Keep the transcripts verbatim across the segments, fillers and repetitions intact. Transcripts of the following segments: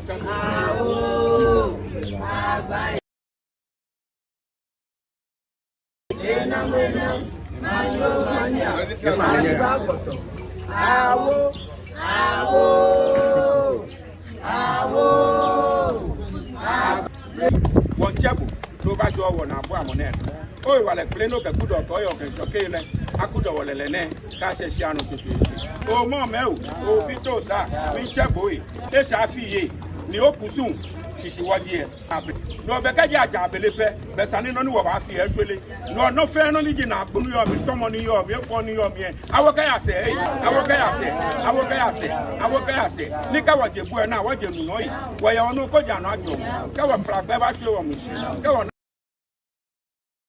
Awo, agba. Ena mena, manyo manya, manyo bakoto. Awo, awo, awo. Wɔŋtsɛ bo, ni obaajɔɔ wɔ naabuamɔ nɛɛ. Ohewalɛ kpele ni okɛkudɔ kɛ oyɔɔ kɛ ŋshɔkei lɛ, akudɔ wɔ lɛlɛ nɛɛ, kɛshɛ shia nɔ shweshweeshwe. Omɔ mɛ o, ofite osa, miŋtsɛ bo ee, eshɛ afi yɛ, ni okusum shishi wɔji ɛ. Abɛ. No bɛ kɛji aja abele pɛ, bɛ esa ni nɔ ni wɔbaafee ɛ eshwere. No nɔ fɛɛ nɔ ni ji naagbonu yɔɔ mli, tɔmɔ ni yɔɔ mli, efɔŋ ni yɔɔ mli ɛ, awo kɛya sɛɛ, awo kɛya sɛɛ, awo kɛya sɛɛ, awo kɛya sɛɛ. Ni kɛ wɔje bu ɛ naa, wɔje nu nɔ yi. Wɔyɛ wɔnɔ ko ja nɔ ajɔ. Kɛ wɔkpla gbɛ ba shwe wɔmli shi. Kɛ wɔna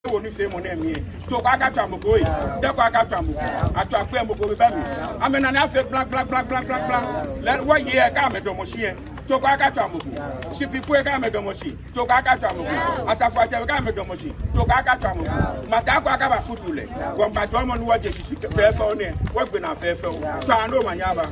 wo nifeemɔ nɛɛ mli ɛ, tso ko akatswa mɔ ko ee. Tɛ ko akatswa mɔ ko. Atswa kpɛ mɔ ko bɛ mli. Amɛna ni afee gblaŋ, gblaŋ, gblaŋ, gblaŋ, gblaŋ, gblaŋ. Lɛ wɔyɛ ɛ kɛ amɛdamɔ shi ɛ. Tso ko akatswa mɔ ko. Shipifoi kɛ amɛdamɔ shi. Tso ko akatswa mɔ ko. Asafoiatsɛmɛi kɛ amɛdamɔ shi. Tso ko akatswa mɔ ko. Mata ko akabafutu lɛ. Wɔŋgba jɔɔmɔ ni wɔje shishi fɛɛfɛo nɛɛ. Wɔgbe naa fɛɛfɛo. Tswa ni omanye aba.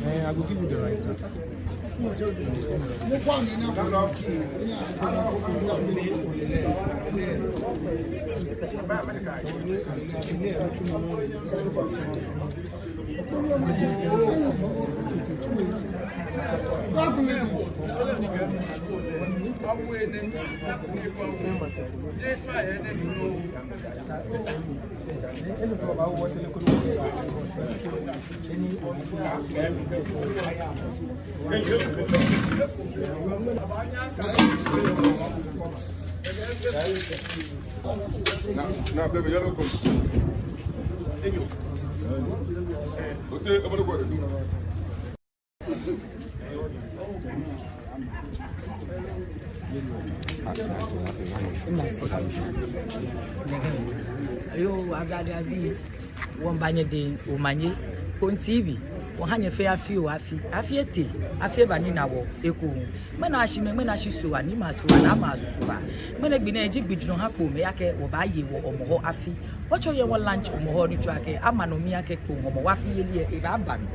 Eh, I go give you the right now. Na, na, baby, yellow coat. Ote, ote, ote. Yoo, Ablade abii, wɔmiiba nyɛdɛŋ omanye. Kpone T V, wɔhaa nyɛ fɛɛ afi oo afi, afi etee, afi eba ni ena wɔ ekoŋŋ. Ŋmɛnɛ ashi mɛɛ, ŋmɛnɛ ashi Sowaa, niimɛi a-Sowaa, naamɛi a-Sowaa. Ŋmɛnɛ gbi nɛɛ ji gbijurɔ ha Kponemɛi akɛ wɔbaaye wɔ Hɔmɔwɔ afi. Wɔtsɔ yɛ wɔ launch Hɔmɔwɔ ni tsɔɔ akɛ ama nɔ mli akɛ Kpone Hɔmɔwɔ afi yeli lɛ ebaaba nɔ.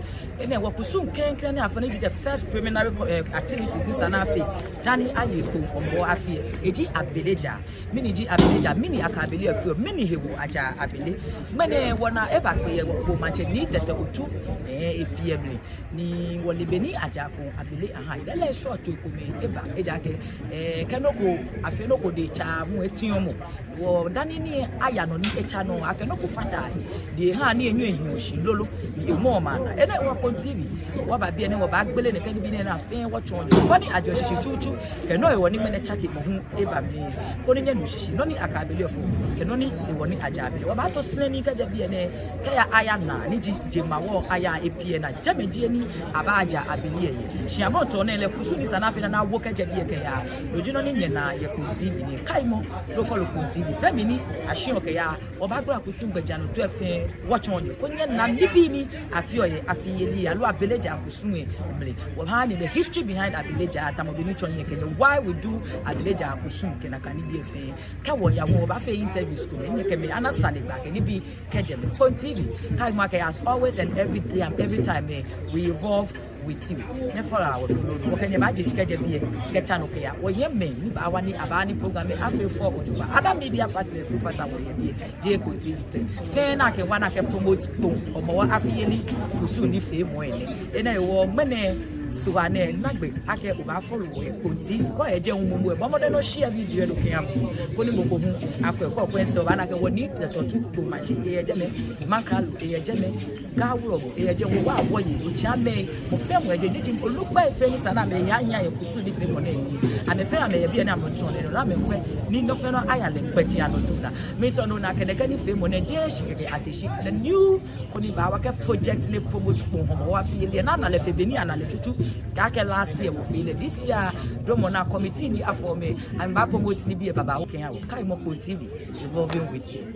Enɛ wɔ kusum klɛŋklɛŋ ni afee ni ji the first preliminary, eh, activities ni sa ni afee dani aye Kpone Hɔmɔwɔ afi lɛ, eji abele jaa. Mɛni ji abele jaa? Mɛni akɛ abele lɛ feɔ? Mɛni hewɔ ajaa abele? Ŋmɛnɛ wɔna ebakpe yɛ wɔ Kpone Maŋtsɛ Nii Tetteh Otu, eh, epiɛ mli. Ni wɔle bɔ ni ajaa Kpone abele aha. Lɛɛlɛŋ srɔtoi komɛi eba, ejaakɛ, eh, kɛ nɔ ko, afee nɔ ko ni etsa mu etiɔ mɔ. Wɔ dani ni aya nɔ ni etsa nɔ, akɛ nɔ ko fata he, ni eha ni enyɔ ehiɔ shi lolo, ni eŋɔɔ maŋ naa. Enɛ wɔ Kpone T V, wɔba biɛ ni wɔbaagbele nɛkɛ nibii nɛɛ naa fɛɛ wɔtsɔɔ nyɛ. Bɔ ni ajɛɔ shishi tsutsu, kɛ nɔ hewɔ ni ŋmɛnɛ tsakemɔ hu eba mli, koni nyɛnu shishi nɔ ni akɛ abele lɛ feɔ, kɛ nɔ ni hewɔ ni ajaa abele. Wɔbaato srɛnii kɛjɛ biɛ nɛɛ kɛya Aya naa, ni ji jemawɔŋ Aya epiɛ naa. Jɛmɛ ji he ni abaajaa abele lɛ yɛ. Shi abɔtɔ nɛɛ lɛ, kusum ni sa ni afee ni awo kɛjɛ biɛ kɛyaa, no ji nɔ ni nyɛnaa yɛ Kpone T V nɛɛ. Kaimɔ, loo follow Kpone T V. Be mli ni ashiɔ kɛyaa, wɔbaagbala kusum gbɛjianɔtoo lɛ fɛɛ wɔtsɔɔ nyɛ, koni nyɛna nibii ni afeɔ yɛ afi yeli aloo abele jaa kusum lɛ mli. Wɔhaa nyɛ the history behind abele jaa, tamɔ bɔ ni mitsɔɔ nyɛ kɛɛ nyɛ why we do abele jaa kusum kɛ nakai nibii lɛ fɛɛ. Kɛ wɔya wɔ, wɔbaafee interviews komɛi, nyɛkɛ amɛnaa sanegbaa kɛ nibii kɛjɛ mli. Kpone T V, kaimɔ akɛ as always and every day and every time, eh, we evolve with you. Nyɛ follow wɔ, follow wɔ. Wɔkɛ nyɛ baaje shishi kɛjɛ biɛ kɛtsa nɔ kɛya. Wɔyɛ mɛi ni baawa ni abaa ni program lɛ afee fɛo jogbaŋŋ. Other media partners ni fata wɔyɛ biɛ, jeee Kpone T V pɛ. Fɛɛ ni akɛwa ni akɛ promote Kpone Hɔmɔwɔ afi yeli kusum nifeemɔ lɛ nɛ. Enɛ hewɔ ŋmɛnɛ Sowaa nɛɛ, naagbee akɛ obaa follow wɔ yɛ Kpone T V. Kɛ oyɛ jɛmɛ momo lɛ, bɔ mɔdɛŋ ni o share video lɛ kɛha mɔ ko, koni mɔ ko hu akwɛ. Kɛ okwɛ sɛɛ obaana akɛ wɔ Nii Tetteh Otu, Kpone Maŋtsɛ, eyɛ jɛmɛ, Maŋkralo eyɛ jɛmɛ, Ga Wulɔmɔ eyɛ jɛmɛ, wɔ wɔyɛ, otsiamɛi, mɔ fɛɛ mɔ yɛ jɛmɛ, ni ji onukpai fɛɛ ni sa ni amɛya hiɛ yɛ kusum nifeemɔ nɛɛ mli. Amɛ fɛɛ amɛyɛ biɛ ni amɛtsɔɔ lɛ nɔ ni amɛkwɛ ni nɔ fɛɛ nɔ aya lɛ gbɛjianɔtoo naa. Miitao ona akɛ nɛkɛ nifeemɔ nɛɛ jeee shi kɛkɛ ate shi. The new, koni baawa kɛ project ni promote Kpone Hɔmɔwɔ afi yeli lɛ, ni ana lɛ fe bɔ ni ana lɛ tsutsu. Kɛ akɛ last year wɔfee lɛ, this year, dromɔ naa committee ni a-form lɛ, amɛbaa promote nibii lɛ babaoo kɛha wɔ. Kaimɔ, Kpone T V, evolving with you.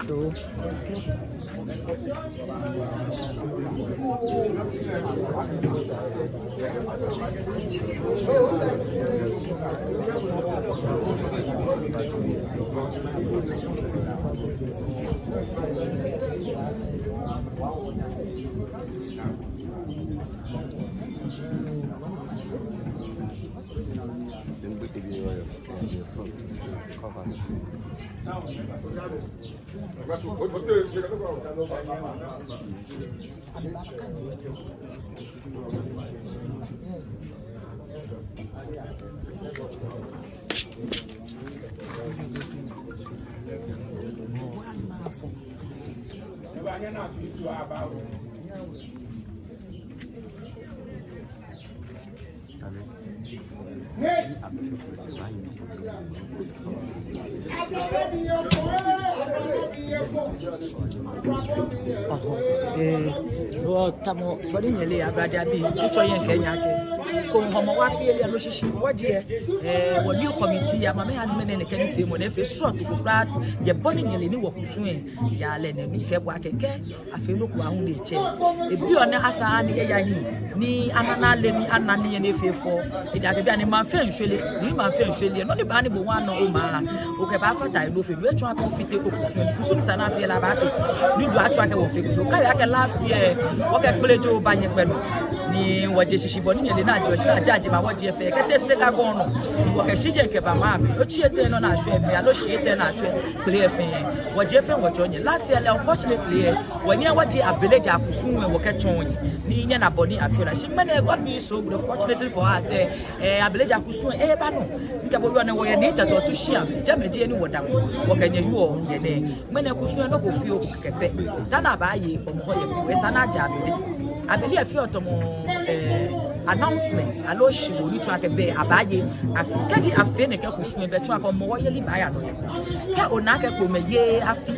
So, Ee, wɔtamɔ bɔ ni nyɛle, Ablade abii, mitsɔɔ nyɛ kɛɛ nyɛ akɛ Kpone Hɔmɔwɔ afi yeli lɛ, no shishi wɔjie, ee, wɔ new committee lɛ, amɛha ni ŋmɛnɛ nɛkɛ nifeemɔ nɛɛ efee srɔto ko kwraa yɛ bɔ ni nyɛle ni wɔkusum lɛ yaa lɛ nɛ. Mikɛɛ bo akɛ kɛ afee nɔ ko aahu ni etsɛ. Ebiɔ ni asaa ni eya hiɛ, ni ana ni ale ni ana ni yɛ ni efee fɛo. Ejaakɛ bianɛ maŋ fɛɛ miishwe lɛ, ni maŋ fɛɛ miishwe lɛ. Nɔ ni baa ni bo hu ana omaŋ, okɛbaafata he nɔ fɛɛ nɔ, etsɔɔ akɛ ofite okusum. Kusum ni sa ni afee lɛ abaafee. Ni do atsɔɔ akɛ wɔfee kusum. Kɛ akɛɛ last year, wɔkɛ kpele jo ba nyɛkpɛ nɔ. Ni wɔje shishi bɔ ni nyɛle ni ajɛɔ shishi, ajɛ ajɛ ma wɔjie fɛɛ. Kɛtee Sega gɔŋ nɔ. Ni wɔkɛ shi jɛ kɛba maŋ mli. Otsi etɛ nɔ ni ashwɛ fɛɛ, aloo shi etɛ ni ashwɛ kpele fɛɛ. Wɔjie fɛɛ wɔtsɔɔ nyɛ. Last year lɛ, unfortunately, eh, wɔnyɛɛɛ wɔjie abele jaa kusum lɛ wɔkɛtsɔɔ nyɛ. Ni nyɛna bɔ ni afeɔ lɛ. Shi ŋmɛnɛ, God being so good, fortunately for us, eh, eh, abele jaa kusum lɛ eba nɔ. Mikɛ bo wieɔ nɛɛ wɔyɛ Nii Tetteh Otu shia, jɛmɛ ji he ni wɔdamɔ, wɔkɛ nyɛ wieɔ yɛ nɛɛ. Ŋmɛnɛ kusum lɛ nɔ ko fioo kɛkɛ pɛ. Dani abaaye Hɔmɔwɔ yɛ, esa ni aja abele. Abele lɛ feɔ tamɔ, eh, announcement, aloo shiwoo ni tsɔɔ akɛ be abaaye afi. Kɛji afee nɛkɛ kusum lɛ, be tsɔɔ akɛ Hɔmɔwɔ yeli baaya nɔ yɛ. Kɛ ona akɛ Kponemɛi yeee afi,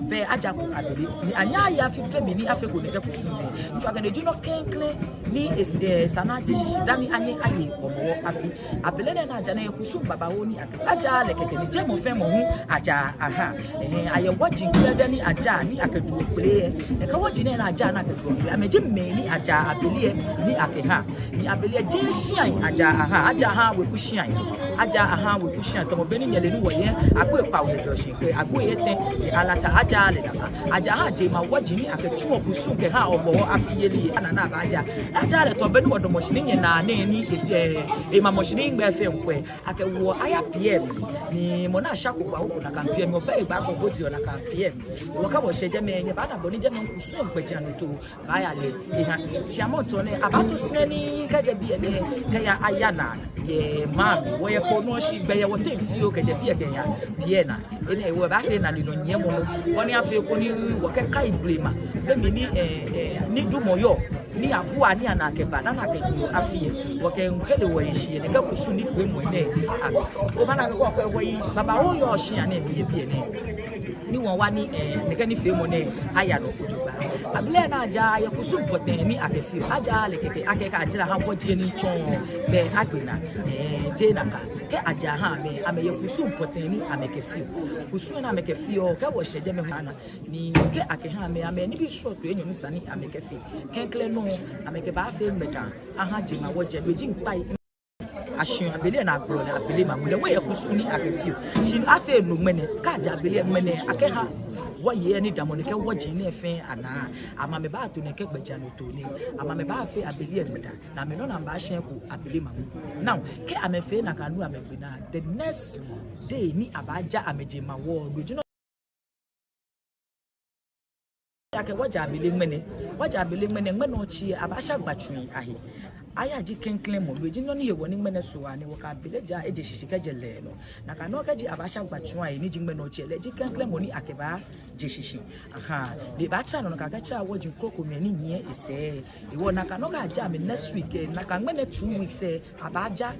bɛ ajako abele. Ni anyɛɛɛ aye afi pɛ mli ni afeko nɛkɛ kusum nɛɛ. Ntsɔ akɛ no ji nɔ klɛŋklɛŋ ni es-, eh, esa ni aje shishi dani anyɛ aye Hɔmɔwɔ afi. Abele nɛɛ ni aja nɛɛ yɛ kusum babaoo ni akɛ, ajaaa lɛ kɛkɛ ni jɛmɔ fɛɛ mɔ hu ajaa ahaa. Ɛhɛɛ, ayɛ wɔji krɛdɛɛ ni ajaa ni akɛjuɔ kpele yɛ. Nɛkɛ wɔji nɛɛ ni ajaa ni akɛjuɔ kpele, amɛji mɛi ni ajaa abele ni akɛhaa. Ni abele jeee shiai ajaa ahaa, ajaa ahaa weku shiai. Ajaa ahaa weku shiai, tamɔ bɔ ni nyɛle ni wɔyɛ Agboi Kpawo yɛ Jɔshin, kɛ Agboi etɛ yɛ Alata, ajaaa lɛ nakai. Ajaa ahaa jemawɔji ni akɛtsuɔ kusum kɛhaa Hɔmɔwɔ afi yeli yɛ. Ana ni abaaja. Ajaaa lɛ tamɔ bɔ ni wɔdamɔ shi ni nyɛnaa nɛɛ ni, eh, emamɔ shi ni gbɛ fɛɛ ŋkwɛ. Akɛ wɔ aya P M. Ni mɔ ni ashako gba oko nakai P M, wɔbɛ egba ko bɔ diɔ nakai P M. Wɔkɛ wɔshɛ jɛmɛ, nyɛbaana bɔ ni jɛmɛ kusum gbɛjianɔtoo baaya lɛ eha. Shi amrɔ nɛɛ, abaato srɛnii kɛjɛ biɛ nɛɛ kɛya Ayana yɛ maŋ mli. Wɔyɛ Kponɔshi, gbɛ yɛ wɔteŋ fioo kɛjɛ biɛ kɛya biɛ naa. Enɛ hewɔ ebaafee naanyo nɔ nyiɛmɔ nɔ. Bɔ ni afee koni wɔkɛkai blema. Be mli ni, eh, eh, nidumɔ yɔɔ, ni abua ni ana akɛba, ni ana akɛyeɔ afi yɛ. Wɔkɛ ŋkɛle wɔyi shi yɛ nɛkɛ kusum nifeemɔ nɛɛ. Ah, obaana akɛ wɔkɛ wɔyi babaoo yɔɔ shia nɛɛ mli yɛ biɛ nɛɛ. Ni wɔwa ni, eh, nɛkɛ nifeemɔ nɛɛ aya nɔ jogbaŋŋ. Abele ni ajaa yɛ kusum pɔtɛɛ ni akɛfeɔ. Ajaaa lɛ kɛkɛ akɛ kɛ ajara ahaa wɔji ni tsɔɔ bɛ agbe naa, eh, jeee nakai. Kɛ aja ahaa amɛ, amɛyɛ kusum pɔtɛɛ ni amɛkɛfeɔ. Kusum ni amɛkɛfeɔ, kɛ wɔshɛ jɛmɛ hu ana. Ni kɛ akɛha amɛ, amɛ nibii srɔtoi enyɔ ni sa ni amɛkɛfee. Klɛŋklɛŋ nɔ, amɛkɛbaafee ŋmɛdaa ahaa jemawɔji, no ji ŋkpai. Ashiɔ abele ni agbolɔ lɛ abele mamu lɛ, wɔyɛ kusum ni akɛfeɔ. Shi afee no ŋmɛnɛ, kɛ aja abele ŋmɛnɛ, akɛha wɔyei ni damɔ nɛkɛ wɔji nɛɛ fɛɛ anaa. Amɛ amɛbaato nɛkɛ gbɛjianɔtoo nɛɛ, amɛ amɛbaafee abele ŋmɛdaa, ni amɛnɔ ni amɛbaashɛko abele mamu. Now, kɛ amɛfee nakai ni amɛgbe naa, the next day ni abaaja amɛjemawɔji nɔ akɛ wɔja abele ŋmɛnɛ, wɔja abele ŋmɛnɛ, ŋmɛnɛ otsi abaasha gbatsu ahe. Aya ji klɛŋklɛŋ mɔ, no ji nɔ ni hewɔ ni ŋmɛnɛ sɔŋŋ ni wɔkɛ abele jaa eje shishi kɛjɛ lɛ nɔ. Nakai nɔŋŋ kɛji abaasha gbatsu ahe ni ji ŋmɛnɛ otsi lɛ ji klɛŋklɛŋ mɔ ni akɛbaaje shishi. Ahaa, ni ebaatsa nɔ nakai kɛtsa wɔji krokomɛi ni nyiɛ esɛɛ. Hewɔ nakai nɔŋŋ kɛ aja amɛ next week, eh, nakai ŋmɛnɛ two weeks, eh, abaaja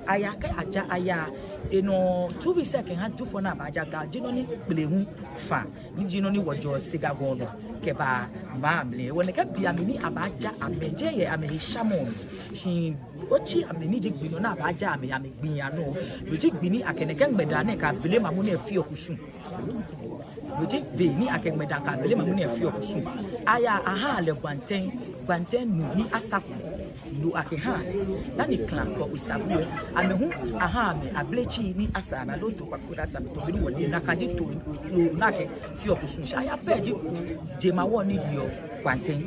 aya, kɛ aja aya, enɔ two weeks, eh, kɛha Jufɔ ni abaaja Ga ji nɔ ni kpele hu fa, ni ji nɔ ni wɔjɛɔ Sega gɔŋ nɔ kɛba maŋ mli. Hewɔ nɛkɛ bei amli ni abaaja amɛ jeee yɛ amɛhe shamɔ mli. Shi otsi amli ni ji gbi nɔ ni abaaja amɛ, amɛgbii anɔ. No ji gbi ni akɛ nɛkɛ ŋmɛdaa nɛɛ kɛ abele mamu nɛɛ feɔ kusum. No ji be ni akɛ ŋmɛdaa kɛ abele mamu nɛɛ feɔ kusum. Aya ahaa lɛ gwantɛŋ, gwantɛŋ nuu ni asako. No akɛhaa lɛ. Dani Klan kɛ Osabuɛ, amɛ hu ahaa amɛ abletsii ni asaa amɛ aloo too kpakpo ni asaa amɛ, tamɔ bɔ ni wɔle nakai ji too loo ni akɛfeɔ kusum. Shi aya pɛ ji jemawɔji ni yeɔ gwantɛŋ.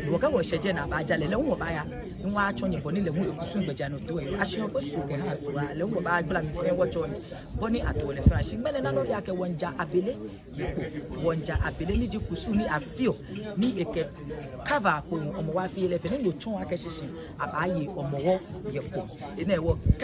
No wɔkɛ wɔshɛ jɛi ni abaaja lɛ, lɛ hu wɔbaaya ni wɔyatsɔɔ nyɛ bɔ ni lɛ hu ekusum gbɛjianɔtoo lɛ. Ashiɔ kpɔ su kɛha su a, lɛ hu wɔbaagbala mli fɛɛ wɔtsɔɔ nyɛ bɔ ni atoɔ lɛ fɛɛ. Shi ŋmɛnɛ na nɔ ni akɛ wɔŋja abele yɛ kpo. Wɔŋja abele ni ji kusum ni afeɔ ni ekɛ cover kpo Hɔmɔwɔ afi lɛ fɛɛ ni no tsɔɔ akɛ shishi abaaye Hɔmɔwɔ yɛ kpo. Enɛ hewɔ kɛ